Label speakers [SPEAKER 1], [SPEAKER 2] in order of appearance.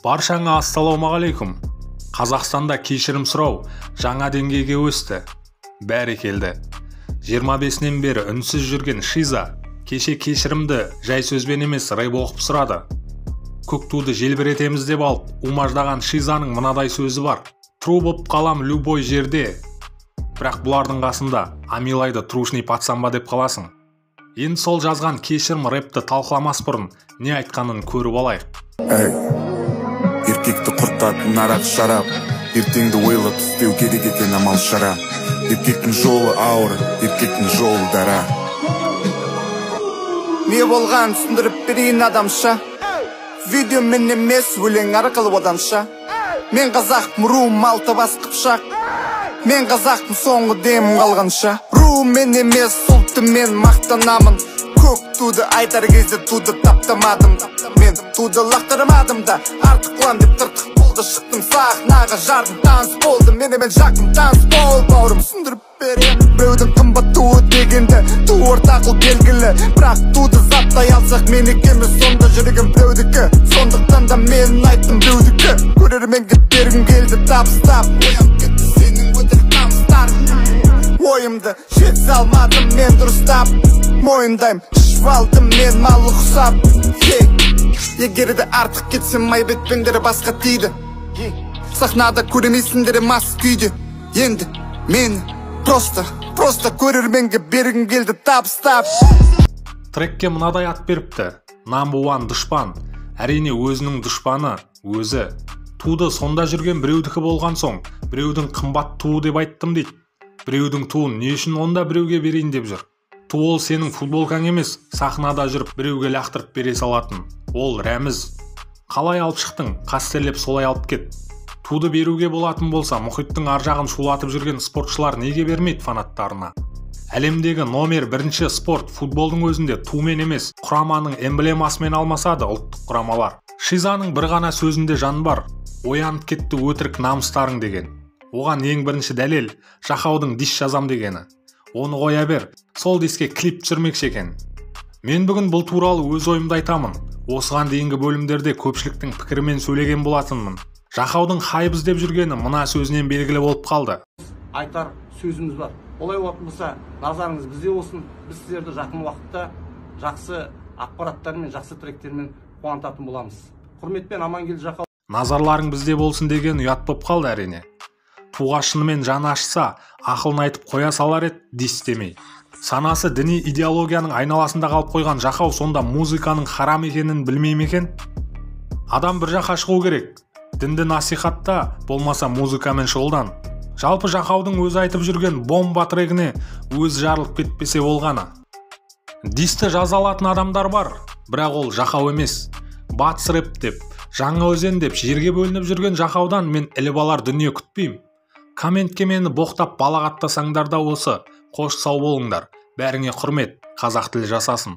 [SPEAKER 1] Баршаңа ассалаумағалейкум. Қазақстанда кешірім сұрау жаңа деңгейге өсті. Бәрекелді. 25-нен бері үнсіз жүрген Шиза кеше кешірімді жай сөзбен емес рэп оқып сұрады. Көк туды желбіретеміз деп алып, умаждаған Шизаның мынадай сөзі бар. Тру боп қалам любой жерде. Бірақ бұлардың қасында Амилайды трушный пацан ба деп қаласың. Енді сол жазған кешірім рэпті талқыламас бұрын не айтқанын көріп алайық.
[SPEAKER 2] Әй, еркекті құртатын арақ шарап, ертеңді ойлап істеу керек екен амал шара. Еркектің жолы ауыр, еркектің жолы дара.
[SPEAKER 3] Не болған түсіндіріп берейін адамша. Видеомен емес, өлең арқылы оданша. Мен қазақпын, руым алты бас қыпшақ. Мен қазақпын соңғы демім қалғанша. Руыммен емес, ұлтыммен мақтанамын. Көк туды айтар кезде туды таптамадым. Мен туды лақтырмадым да, артық қылам деп тыртық болды. Шықтым сахнаға, жардым таныс болды. Менімен жақын таныс бол, бауырым, түсіндіріп беремін. Біреудің қымбат туы дегенді, ту ортақ ол белгілі. Бірақ туды заттай алсақ менікі емес, сонда жүрегім біреудікі. Сондықтан да мен айттым біреудікі. Көрерменге бергім келді табыстап. Оянып кетті сенің өтірік намыстарың. Ойымды жеткізе алмадым мен дұрыстап. Мойындаймын, ішіп алдым мен малы құсап. Егер де артық кетсем айып етпеңдер, басқа тиді. Сахнада көрмейсіңдер мас күйде. Енді мен просто көрерменге бергім келді табыстап.
[SPEAKER 1] Трекке мынадай ат беріпті. Number one дұшпан. Әрине өзінің дұшпаны өзі. Туды сонда жүрген біреудікі болған соң, біреудің қымбат туы деп айттым дейді. Біреудің туын не үшін онда біреуге берейін деп жүр. Ту ол сенің футболкаң емес, сахнада жүріп біреуге лақтырып бере салатын. Ол рәміз. Қалай алып шықтың, қастерлеп солай алып кет. Туды беруге болатын болса, мұхиттың ар жағын шулатып жүрген спортшылар неге бермейді фанаттарына? Әлемдегі номер бірінші спорт футболдың өзінде тумен емес, құраманың эмблемасымен алмасады ұлттық құрамалар. Шизаның бір ғана сөзінде жан бар. Оянып кетті өтірік намыстарың деген. Оған ең бірінші дәлел Жахаудың дис жазам дегені. Оны қоя бер, сол диске клип түсірмекші екен. Мен бүгін бұл туралы өз ойымды айтамын. Осыған дейінгі бөлімдерде көпшіліктің пікірімен сөйлеген болатынмын. Жахаудың хайп іздеп жүргені мына сөзінен белгілі болып қалды.
[SPEAKER 4] Айтар сөзіміз бар. Олай болатын болса, назарыңыз бізде болсын. Біз сіздерді жақын уақытта жақсы ақпараттармен, жақсы тректермен қуантатын боламыз. Құрметпен, Амангелді Жахау.
[SPEAKER 1] Назарларың бізде болсын деген ұят болып қалды әрине. Туға шынымен жаны ашса, ақылын айтып қоя салар еді дис демей. Санасы діни идеологияның айналасында қалып қойған Жахау сонда музыканың харам екенін білмей ме екен? Адам бір жаққа шығу керек. Дінді насихатта, болмаса музыкамен шұғылдан. Жалпы Жахаудың өзі айтып жүрген бомба трегіне өзі жарылып кетпесе болғаны. Дисті жаза алатын адамдар бар, бірақ ол Жахау емес. Батыс рэп деп, жаңа өзен деп жерге бөлініп жүрген Жахаудан мен іліп алар дүние күтпеймін. Комментке мені боқтап балағаттасаңдар да осы. Қош сау болыңдар. Бәріңе құрмет. Қазақ тілі жасасын.